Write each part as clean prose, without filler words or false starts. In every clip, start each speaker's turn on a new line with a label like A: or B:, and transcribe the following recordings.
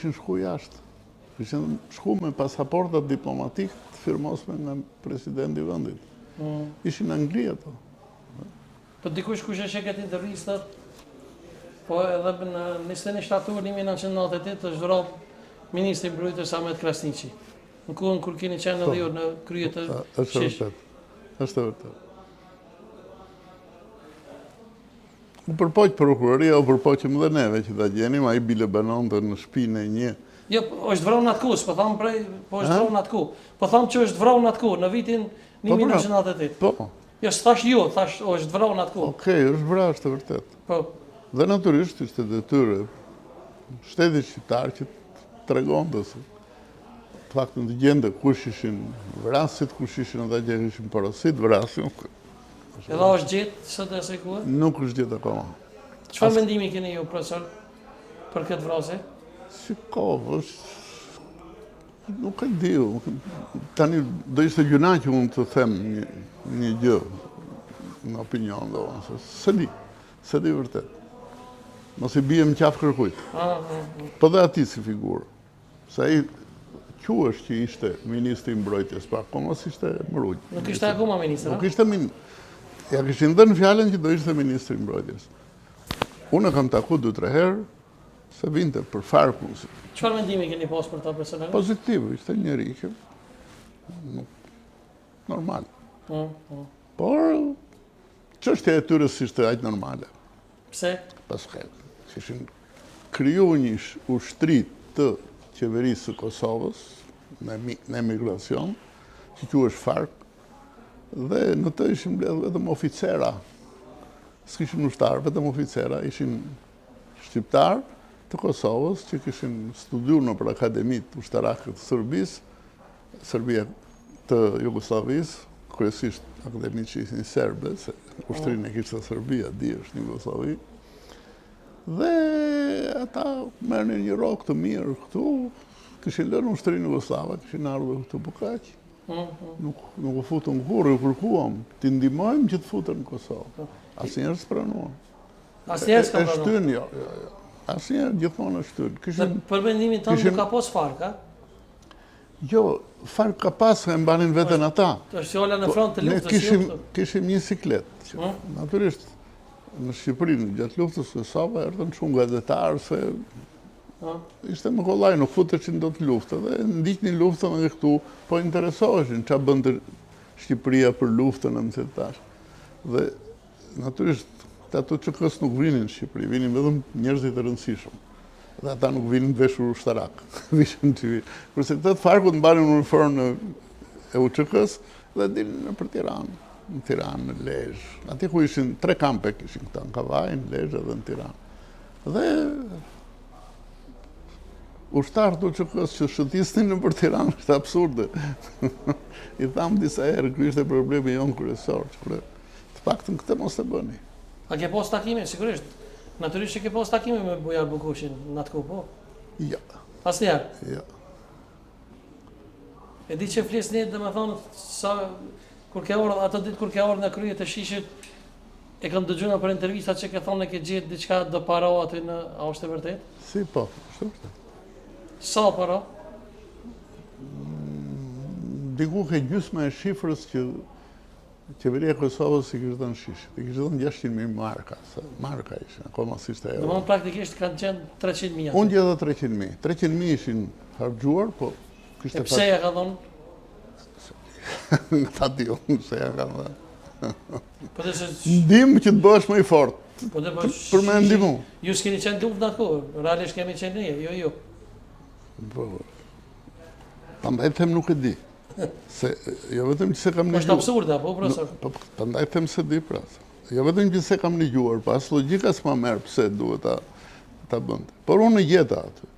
A: Kishin shku jashtë. Kishin shku me pasaportat diplomatik të firmosme nga presidenti i vendit. Mm. Ishin në Angli ato.
B: Po dikush kush e sheh këtë intervistë, po edhe në 21 shtator 1998 është vra ministri i mbrojtjes Ahmet Krasniqi. Në kohën kur keni qenë edhe po. ju në krye të
A: Është vërtet. Është vërtet. U përpoq prokuroria, u përpoqëm dhe neve që ta gjenim, ai bile banonte në shpinë e
B: një. Jo, është vrarë në atë kohë, po tham prej, po është vrarë në atë kohë. Po tham që është vrarë në atë kohë, në vitin 1998.
A: Po, po.
B: Jo, s'thash jo, thash është vrarë në atë
A: kohë. Okej, është vrarë, është e vërtetë.
B: Po.
A: Dhe natyrisht ishte detyrë e shtetit shqiptar që të tregonte se të paktën të gjente kush ishin vrasësit, kush ishin ata që kishin porosit vrasjen.
B: Edhe është gjetë sot e asaj
A: kohe? Nuk është gjetë akoma.
B: Çfarë mendimi keni ju, profesor, për këtë vrasje?
A: Shiko, është... Nuk e di, tani do ishte gjynah që unë të them një, një gjë në opinion, do, se s'e di, s'e di vërtet. Mos i biem qafë kërkujt. Ah, ah, ah. Po dhe atij si figurë. Se ai quhesh që ishte ministri i mbrojtjes, po akoma s'ishte
B: emëru. Nuk ishte akoma ministër,
A: Nuk ishte min... Ja kishin dhënë fjalën që do ishte ministri i mbrojtjes. Unë e kam taku 2-3 herë, se vinte për FARK-un.
B: Çfarë mendimi keni pas për ta personalisht?
A: Pozitiv, ishte njeri që nuk normal.
B: Po, po.
A: Por çështja e tyre s'ishte aq normale.
B: Pse?
A: Paske, kishin kriju një ushtri të qeverisë së Kosovës në, në emigracion, që quhesh FARK, dhe në të ishin mbledhë vetëm oficera, s'kishin ushtarë, vetëm oficera, ishin shqiptarë të Kosovës që kishin studiu nëpër akademitë ushtarake të Serbisë, Serbia të Jugosllavisë, kryesisht akademitë që ishin serbe, se ushtrinë e kishte Serbia, di është në Jugosllavi. Dhe ata merrnin një rrogë të mirë këtu, kishin lënë ushtrinë jugosllave, kishin ardhur këtu po kaq. Mm, mm. Nuk, nuk u futën kurrë, u kërkuam, t'i ndihmojmë që të futen në Kosovë. Po. Asnjëherë s'pranuan.
B: Asnjëherë s'ka
A: pranuar. E shtyn, jo, jo, jo. Asnjëherë gjithmonë e
B: shtyn. Kishin, për mendimin tënd nuk ka pas FARK, a?
A: Jo, FARK ka pas, e mbanin veten ata.
B: Është fjala në po, front të
A: luftës. Ne kishim, jo, kishim një siklet. Hm? Natyrisht, në Shqipëri, gjatë luftës së Kosovës, erdhën shumë gazetarë se hm? ishte më kollaj, nuk futeshin dot në luftë dhe ndiqnin luftën edhe këtu, po interesoheshin ça bënte Shqipëria për luftën e më të tash. Dhe Natyrisht, këta të UÇK-së nuk vinin në Shqipëri, vinin vetëm njerëzit e rëndësishëm. Dhe ata nuk vinin veshur ushtarak, vishin civil. Kurse këta të FARK-ut mbanin uniformën e UÇK-së dhe dilnin nëpër Tiranë, në Tiranë, në Lezhë. Atje ku ishin tre kampe kishin këta, në Kavajë, në Lezhë dhe në Tiranë. Dhe ushtarë të UÇK-së që shëtisnin nëpër Tiranë, është absurde. I thamë disa herë, ky ishte problemi jonë kryesor, që Të paktën këtë mos e
B: bëni. A ke pas takime, sigurisht. Natyrisht që ke pas takime me Bujar Bukoshin në atë kohë, po?
A: Jo.
B: Asnjëherë?
A: Jo.
B: E di që flisni, domethënë, sa, kur ke ardhë, atë ditë kur ke ardhë në krye të SHISH-it, e kam dëgjuar nëpër intervista që ke thonë ke gjetë diçka do para aty në, a është e
A: vërtet? Si, po, është e vërtet.
B: Sa para?
A: Mm, diku ke gjysma e shifrës që Qeveria e Kosovës i kishte dhënë SHISH-it, i kishte dhënë 600.000 marka, se marka ishin, akoma s'ishte
B: euro. Domethënë praktikisht kanë qenë 300.000
A: aty. Unë gjeta 300.000, 300.000 ishin harxhuar, po
B: kishte E pse ja ka dhënë?
A: Nga ta di unë pse ja ka dhënë.
B: Po dhe se...
A: Ndihmë që të bëhesh më i
B: fortë. Po dhe po...
A: Për me ndihmu.
B: Ju s'keni qenë luftë në atë kohë, realisht kemi qenë ne, jo ju.
A: Po, prandaj them nuk e di. Se, jo vetëm që s'e kam
B: nigjuar. Është absurde, apo, profesor?
A: Po, prandaj them s'e di, pra. Jo vetëm që s'e kam nigjuar, po as logjika s'ma merr pse duhet ta, ta bënte. Por unë e gjeta aty.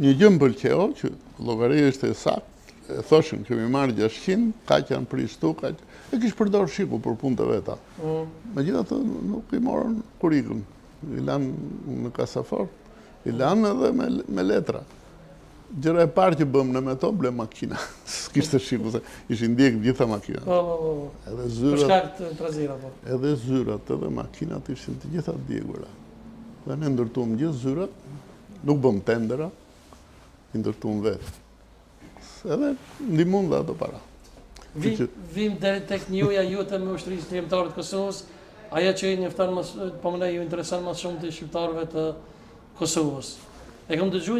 A: Një gjë më pëlqeu, që llogaria ishte e saktë, e thoshin, kemi marrë 600, kaq janë prish këtu, kaq... E kish përdor SHIK-u për punë të veta. Mm. Megjithatë, nuk i morën kur ikën. I lanë në kasafort, i lanë edhe me, me letra. Gjëra e parë që bëmë ne me to, blemë makina. S'kishte SHIK-u, se ishin djegë gjitha makinat.
B: Po, po, po.
A: po. Edhe zyrat...
B: Për shkak të trazira, po.
A: Edhe zyrat, edhe makinat ishin të gjitha djegura. Dhe ne ndërtuam gjithë zyrat, nuk bëmë tendera. I ndërtuam vetë. Edhe ndihmuan dhe ato para.
B: Vim, vim deri tek njohja jote me Ushtrinë Çlirimtare të Kosovës, ajo që i njofton më, po mendoj ju intereson më shumë të shqiptarëve të Kosovës. E kam dëgjuar.